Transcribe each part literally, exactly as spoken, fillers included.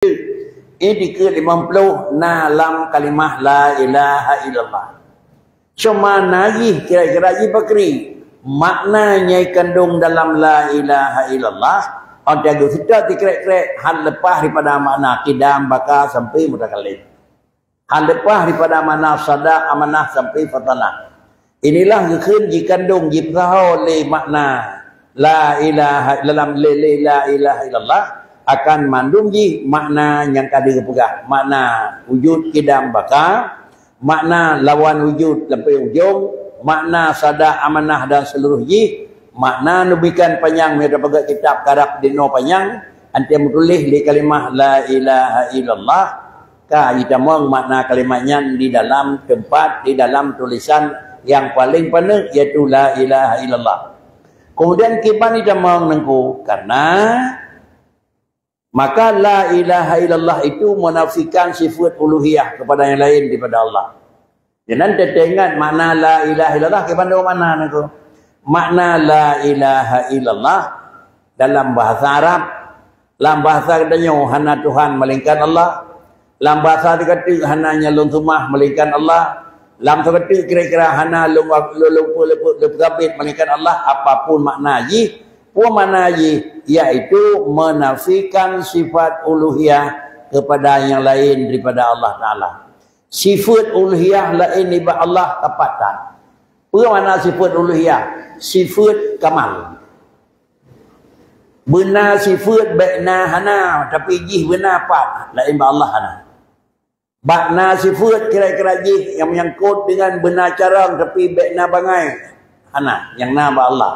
Ini dikeue limong ploh na lam kalimah la ilaha illallah. Cuma na jih kira-kira jih pakri. Makna nyai kandung dalam la ilaha illallah, ata geuh sita tikrek-krek, han leupah daripada makna qidam, baqa sampai mutakallim. Han leupah daripada makna sada, amanah sampai fatanah. Inilah geukheun jikandung, jipeusaho lé makna la ilaha dalam lé, lé la ilaha illallah, akan mandum jih makna nyang ka geupeugah, makna wujud, qidam, baqa, makna lawan wujud sampai ujong, makna sada, amanah dan seluruh jih, makna nubikan panyang, meunyoe tapeugah kitab karab dinoe panyang, anté meutuléh lé kalimah la ilaha illallah, ka jitamong makna kalimat nyan di dalam teumpat, di dalam tulisan nyang paleng paneuk, yaitu la ilaha illallah. Kemudian kiban jitamong Teungku, karena maka la ilaha illallah itu menafikan sifat uluhiyah kepada yang lain daripada Allah. Jadi teuingat makna la ilaha illallah, kiban dua makna Teungku. Makna la ilaha illallah dalam bahasa Arab, lam bahasa geutanyoe hana Tuhan melainkan Allah. Lam bahasa teuka teuk hana nyang lôn seumah melainkan Allah. Lam teuka teuk kira-kira hana lôn, lôn, lôn, lôn, lôn peugabit melainkan Allah. Apapun makna jih, peue makna jih, yaitu menafikan sifat uluhiyah kepada yang lain daripada Allah Taala. Sifat uluhiyah lain nibak Allah sapat that. Peue makna sifat uluhiyah? Sifat kamal. Beuna sifat bék na hana, tapi jih beuna pat, laén bak Allah hana. Bak na sifat kira-kira jih nyang meunyangkot deungon beuna carông, tapi bék na bangai, hana, nyang na bak Allah.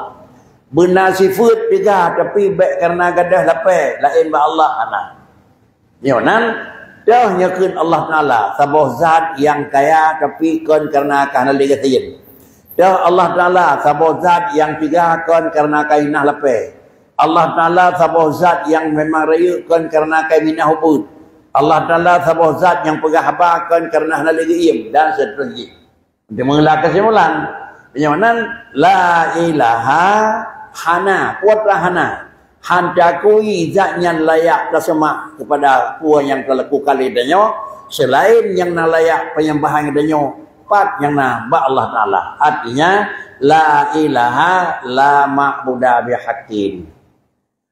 Beuna sifat teuga, tapi bék kareuna gadôh lapée, laén bak Allah hana. Nyoe nan, toh nyoe kheun Allah Taala saboh zat nyang kaya, tapi kon kareuna ka hana lé gasien. Toh Allah Taala saboh zat nyang teuga, kon kareuna ka minah lapée. Allah Taala saboh zat nyang memang rayeuk, kon kareuna ka minah ubit. Allah Taala saboh zat nyang peugah haba, kon kareuna hana lé geuiem, dan seterusnya. Untuk mengeluarkan kesimpulan, meunyoe nan la ilaha, hana, peue teuma hana. Han takui zat nyan layak taseumah kepada peue nyang teulakukan lé tanyoe, selain nyang na layak penyembahan tanyoe, pat nyang na bak Allah Taala. Artinya, la ilaha, la ma'buda bihaqqin.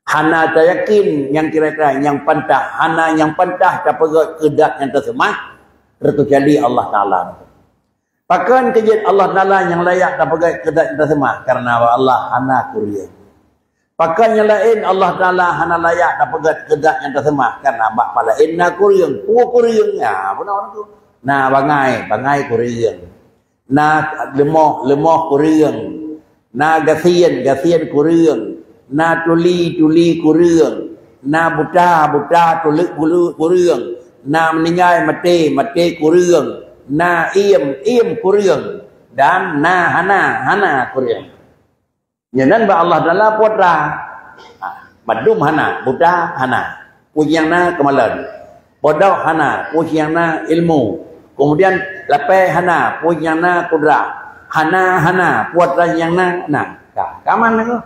Hana tayakin nyang kira-kira nyang pantah, hana nyang pantah tapeugét keu zat nyang taseumah, teukecuali Allah Taala. Pakon keu jeuet Allah Taala nyang layak tapeugét keu zat nyang taseumah? Kareuna bak Allah hana kureueng. Pakon nyang laén Allah Taala hana layak tapeugét keu zat nyang taseumah? Kareuna bak laén na kureueng. Peue kureueng? Nyan, bunoe tu. Na bangai, bangai kureueng. Na leumoh, leumoh kureueng. Na gasien, gasien kureueng. Na tuli, tuli kureueng. Na buta, buta tuleuek bulu kureueng. Na meuninggai, maté, maté kureueng. Na iem, iem kureueng. Dan na hana, hana kureueng. Nyan nan bak Allah Taala peue teuma. Ha, mandum hana, buta hana. Peue nyang na keumalon. Bodoh hana, peue nyang na ilmu. Kemudian lapée hana, peue nyang na kudrat. Hana, hana, peue teuma nyang na, na. Ka, ka aman lagoe.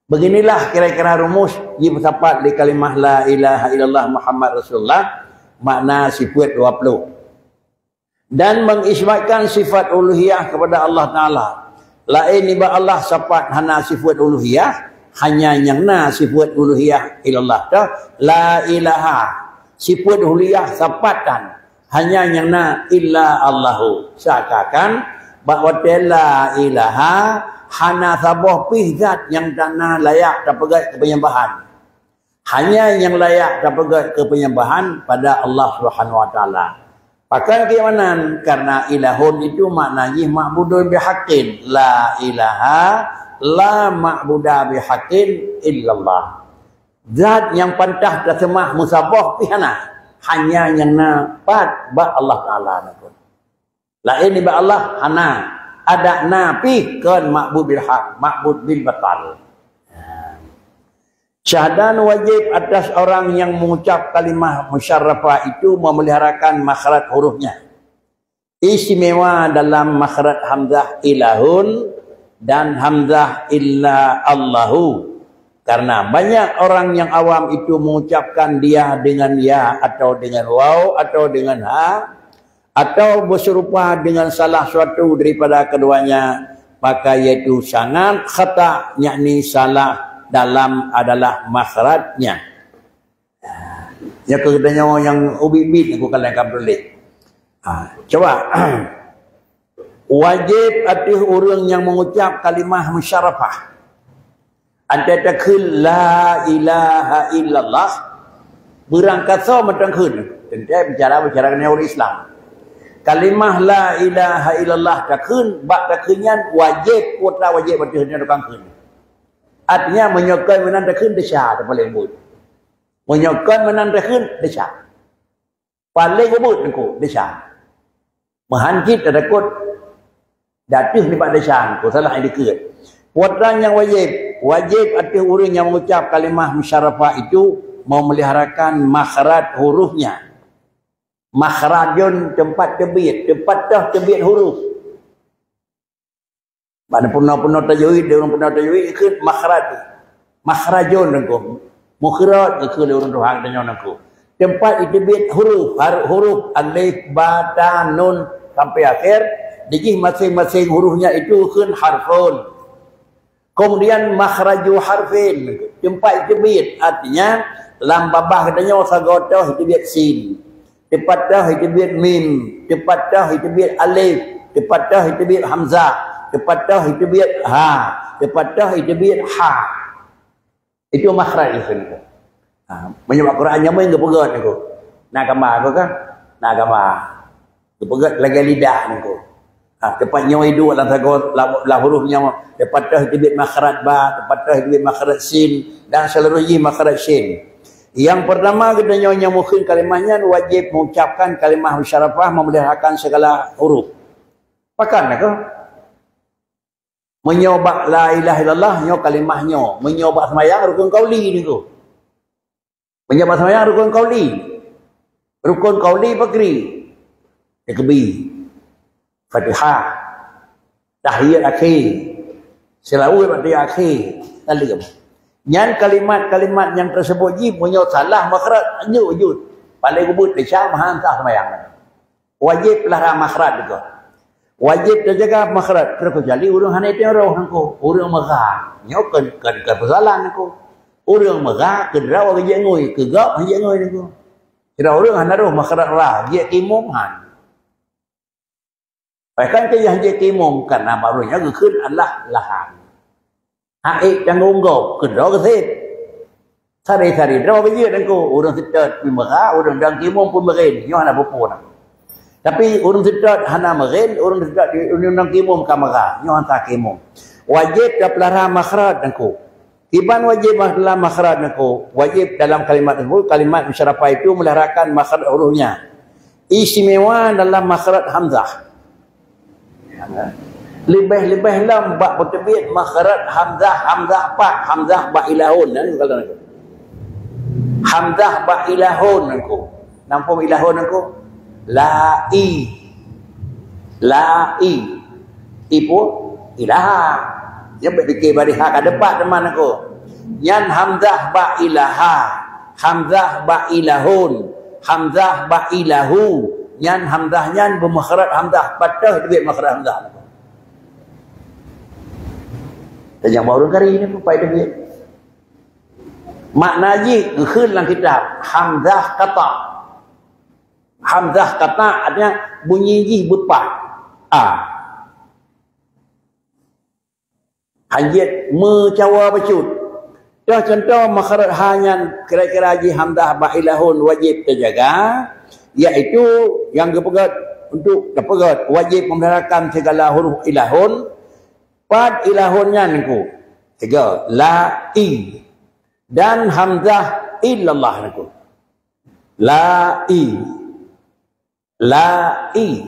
Beginilah kira-kira rumus jipeusapat lé kalimah la ilaha illallah Muhammad Rasulullah, makna sifeuet dua ploh. Dan mengisbatkan sifat uluhiyah kepada Allah Taala. Laén nibak Allah sapat hana sifat uluhiyah, hanya nyang na sifat uluhiyah ilallah teuh. La ilaha, sifat uluhiyah sapat tan, hanya nyang na illa Allahu. Seakan-akan bak watée la ilaha, hana saboh pih zat nyang na layak tapeugét keu penyembahan. Hanya nyang layak tapeugét keu penyembahan pada Allah Subhanahu wa Taala. Pakon keuimanan? Karena ilahun itu makna jih ma'budun bihaqqin. La ilaha, la ma'buda bihaqqin illallah. Zat nyang pantah taseumah meusaboh pih hana. Hanya nyang na pat bak Allah Taala nakeuh. Laén nibak Allah hana, adak na pih kon ma'bud bil haq, ma'bud bil batal. Syahadan wajib atas orang yang mengucap kalimah musyarrafah itu memeliharakan makhraj hurufnya. Istimewa dalam makhraj hamzah ilahun dan hamzah illa Allahu. Karena banyak orang yang awam itu mengucapkan dia dengan ya atau dengan waw atau dengan ha, atau berserupa dengan salah suatu daripada keduanya, maka yaitu sangat khata, yakni salah dalam adalah makhrajnya. Nyang keu geutanyoe nyang ubit-ubit nyang kukalon ka tuléh. Ha, cuba. Wajéb ateueh ureuëng nyang mengucap kalimah musyarafah. Antara takheun la ilaha illallah, beurangkasoe mantong kheun. Teuntée bicara-bicara keuneuk ureuëng Islam. Kalimah la ilaha illallah takheun, bak takheun nyan wajéb, kuota wajéb ateueh nyan tukang kheun. Artinya, meunyoe kon meunan takheun, desya, teupaléng buet. Meunyoe kon meunan takheun, desya. Paléng ubit nangku, desya. Meuhan cit tatakot, ateueh nibak desya nangku, salah nyang dikeue. Putra nyang wajéb, wajéb ateueh ureuëng nyang mengucap kalimah musyarafah itu memeliharakan makhraj hurufnya. Makhrajun, tempat teubiet, tempat toh teubiet huruf. Bak peunoh-peunoh tajwid, ureuëng peunoh tajwid, kheun makhraj. Makhrajun nangku. Mukhraj kheun ureuëng tuha tanyoe nangku. Tempat iteubiet huruf, har-, huruf alif, ba, ta, nun sampai akhir, dijih masing-masing hurufnya itu kheun harfun. Kemudian makhraju harfin, tempat iteubiet, artinya lam babah geutanyoe sagoe toh iteubiet sin. Teupat toh iteubiet mim, teupat toh iteubiet alif, teupat toh iteubiet hamzah, teupat toh iteubiet ha, teupat toh iteubiet ha. Itu makhraj itu nangku. Ha, meunyoe bak Quran nyamai geupeugét nangku. Na gambar aku kan? Na gambar. Geupeugét lagée lidah nangku. Ha, teupat nyoe iduek lam sagoe, lam, lam huruf nyoe. Teupat toh iteubiet makhraj ba, teupat toh iteubiet makhraj sin, dan seluruh jih makhraj sin. Yang pertama, geutanyoe nyang mukheun kalimah nyan wajéb mengucapkan kalimah musyarafah memeliharakan segala huruf. Pakon nangku? Meunyoe bak la ilaha illallah, nyoe kalimah nyoe. Meunyoe bak seumayang, rukun qauli nangku. Meunyoe bak seumayang, rukun qauli. Rukun qauli pakri. Takbir. Fatihah. Tahiyat akhé. Seulaweuet bak tahiyat akhé. Saleuem. Nyan kalimat-kalimat nyang teuseubut jih, meunyoe salah makhraj, lanjut, lanjut. Paléng ubit desya, meuhan sah seumayang. Wajéb peulahra makhraj nangku. Wajéb teujaga makhraj, terkecuali ureuëng hana itém roh nangku. Ureuëng meugha, nyoe kon, kon, kon peusoalan nangku. Ureuëng meugha keudroe geujak ngui, keu gob hana jijak ngui nangku. Sidroe ureuëng hana roh makhraj ra, jijak keu imum han. Bahkan keu nyang jijak keu imum, karena baru nyoe geukheun Allah lahan. Hak ék tanggong gob, keudroe geuset. Sari-sari droe beujeuet nangku, ureuëng seutôt pih meugha, ureuëng dang keu imum pih meugen, nyoe hana peue-peue na. Tapi ureuëng seutôt hana meugen, ureuëng seutôt di, ureuëng dang keu imum ka meugha, nyoe hana keu imum. Wajéb tapeulara makhraj nangku. Kiban wajéb peulahra makhraj nangku, wajéb dalam kalimat tersebut, kalimat musyarafah itu melahrakan makhraj hurufnya. Istimewa dalam makhraj hamzah. Leubeh-leubeh lom bak peuteubiet makhraj hamzah, hamzah pat, hamzah bak ilahun. Nah, ni kalau nangku. Hamzah bak ilahun nangku. Nampak ilahun nangku? Lai. Lai. Ipu ilaha. Nyan bak fikir bariha ka depak teuma nangku. Nyan hamzah bak ilaha. Hamzah bak ilahun. Hamzah bak ilahu. Nyan hamzah nyan beumakhraj hamzah. Pat teubiet makhraj hamzah. Tanyong bak ureuëng kari ni, pat teubiet. Makna jih geukheun lam kitab, hamzah qata'. Hamzah qata' artinya bunyi jih beupah. A. Hanjeuet meucawa bacut. Toh contoh makhraj ha nyan kira-kira jih hamzah bak ilahun wajéb teujaga, yaitu nyang geupeugét untuk geupeugét wajéb memeliharakan segala huruf ilahun. Pat ilahun nyan nangku? Tiga, la i. Dan hamzah illallah nangku. La i. La i.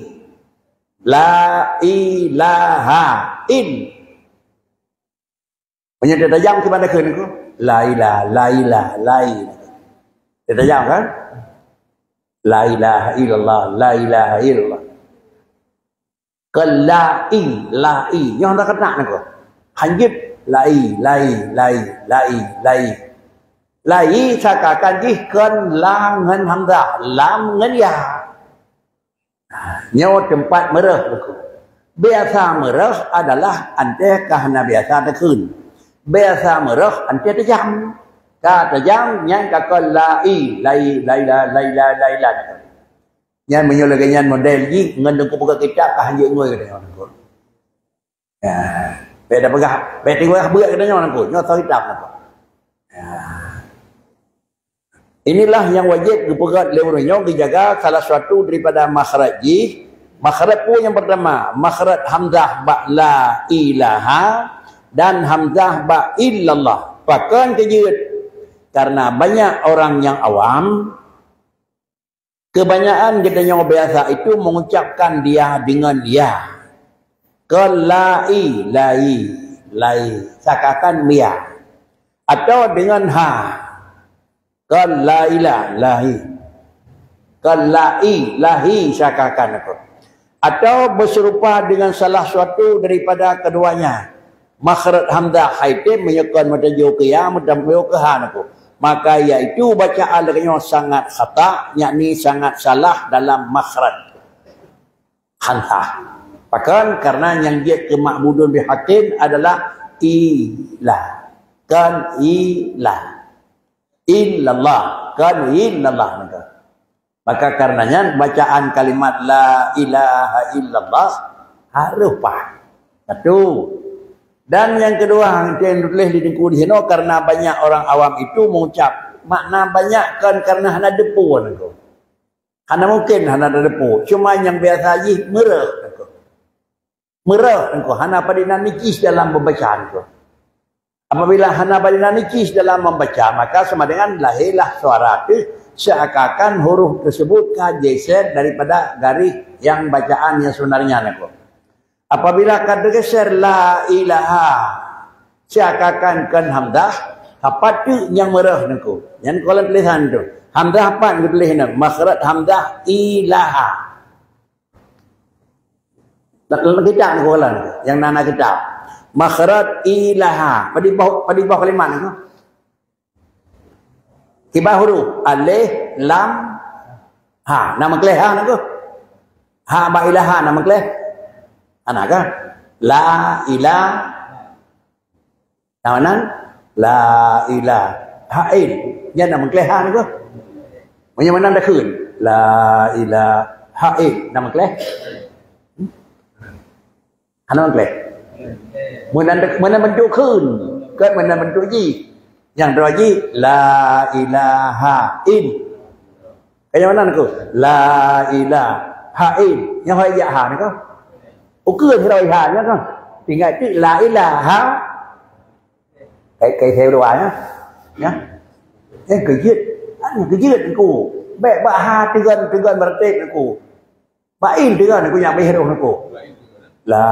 La ilaha il. Meunyoe teutajam keu banda kheun nangku. La ila, la ila, la i. Teutajam kan? La ilaha illallah, la ilaha illallah. Keu la i, la i. Nyoe hana keunak nangku. Hanjeuet Lai, lai, lai, lai, lai. Lai seakan-akan jih kon la ngon hamzah, lam ngon ya. Nyoe teumpat meureuh buku. Biasa meureuh adalah 'an teuh ka hana biasa takheun. Biasa meureuh 'an teuh tajam. Ka tajam nyan ka kon lai, lai, lai, lai. Nyan meunyoe lagèe nyan model jih ngon teungku peugah kitab ka hanjeuet ngui geutanyoe teungku. Ya. Bèk tapeugah, bèk tapeugah beuet geutanyoe teungku. Nyoe soe kitab teungku. Ya. Inilah yang wajib geupeugét lé ureueng nyoe geujaga salah satu daripada makhraj jih. Makhraj peue nyang pertama? Makhraj hamzah bak la ilaha dan hamzah bak illallah. Pakon keu jeuet? Karena banyak orang yang awam, kebanyakan geutanyoe biasa itu mengucapkan dia dengan ya. Kon lai, lai, lai, seakan-akan ya. Atau dengan ha. Kon la ila, lahi. Kon lai, lahi, seakan-akan aku. Atau berserupa dengan salah suatu daripada keduanya. Makhraj hamzah hai tem meunyoe kon meutuju keu ya, meutuju keu ha aku. Maka yaitu bacaan lagèe nyoe sangat khata, yakni sangat salah dalam makhraj hamzah. Pakon? Karena nyang jeuet keu ma'budun bihaqqin adalah ila. Kon ila. Illallah. Kon illallah maka. Maka karena nyan bacaan kalimat la ilaha illallah harus paham. Satu. Dan yang kedua, yang tulis di teungku di sinoe, karena banyak orang awam itu mengucap, makna banyak kon karena hana deupeu teungku. Hana mungkin hana deupeu. Cuma nyang biasa jih meureuh teungku. Meureuh teungku, hana padum na nicis dalam pembacaan teungku. Apabila hana padum na nicis dalam membaca, maka sama dengan lahirlah suara tu seakan-akan huruf tersebut ka geser daripada garis yang bacaan yang sebenarnya teungku. Apabila ka tergeser la ilaha, seakan-akan kon hamzah, apa tu nyang meureuh teungku? Nyang kalau tulisan tu. Hamzah apa yang tulis ni? Makhraj hamzah ilaha. Dalam kitab ni, nyang na, na kitab. Makhraj ilaha. Padum boh, padum boh kalimat ni. Kiban huruf alif, lam, ha. Na meukleh ha teungku? Ha bak ilaha na meukleh? Hana kan? La ila. Nah, meunan la ilaha il. Nyan na meukleh ha teungku. Meunyoe meunan takheun. La ilaha il. Na meukleh? Hana meukleh. Meunan, meunan bentuk kheun, kon meunan bentuk jih. Nyang droe jih la ilaha il. Kaya meunan teungku? La ilaha il. Nyang hai jak ha teungku. Ukeue sidroe ha nyan teungku. Tinggai teuk la ilaha. Kai, kai saya dua nya. Ya. Eh, keujeuet. Ah, keujeuet teungku. Bèk bak ha teugon, teugon berarti teungku. Bak il teugon aku nyak beh roh aku. La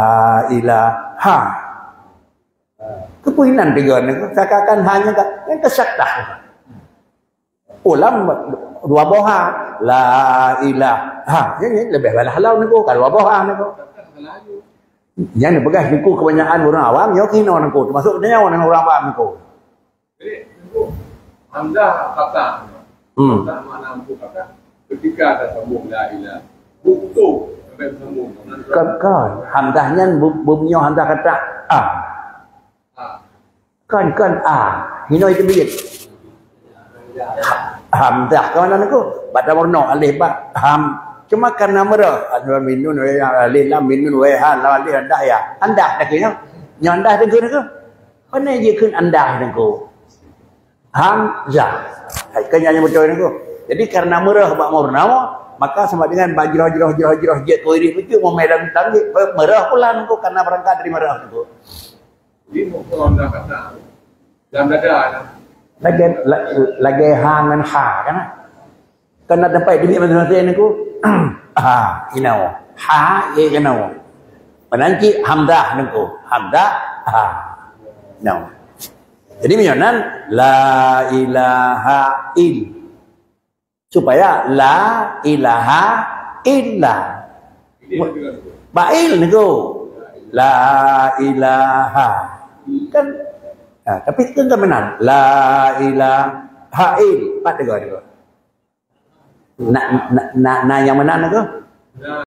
ilaha. Keupeue inan teugon aku? Seakan-akan ha nyan ka, nyan ka saktah. Ulam dua boh ha. La ilaha. Nyan, nyan leubeh balah lawan aku. Ka dua boh ha aku. Nyan peugah aku kebanyakan ureueng awam nyoe kinoe aku. Termasuk nyoe ureueng awam aku. Jadi, hamzah fathah. Hmm. Hamzah makna huruf fathah. Ketika tasambung la ilaha. Butuh sampai sambung. Kon, kon. Hamzah nyan bu-, bumoe hamzah kata a. A. Kon, kon a. Hino itu biyet. Hamzah ke mana aku? Bak tamurno alif ba ham. Cuma karena meureuh. Alif lam mim nun wa ya, alif lam mim nun wa ya, ha, lam alif andah ya. Andah dah kena. Nyoe andah dah kena ke? Pane jikheun andah teungku. Hamzah. Hai, kan nyang beutôi teungku. Jadi, karena meureuh bak murnawa, maka sama dengan bak jroh, jroh, jroh, jroh, jeuet keu iréh beutôi, meumai lam tanggé, meureuh pulang teungku, karena berangkat dari meureuh teungku. Jadi, mukul dah kata, dalam dada dah. Lagèe, la-, lagèe ha ngon ha, kan? Kan na teumpat demi maséng-maséng teungku. Ha, inoe. Ha, ye keunoe. Meunan cit hamzah teungku. Hamzah, ha. Inoe. Jadi meunyoe nan, la ilaha il. Supaya la ilaha illa. Ba il teungku. La ilaha. Kan Ha, tapi teuntèe meunan. La ilaha il. Pat teugah, teugah. Na, na, na, na nyang meunan teugah.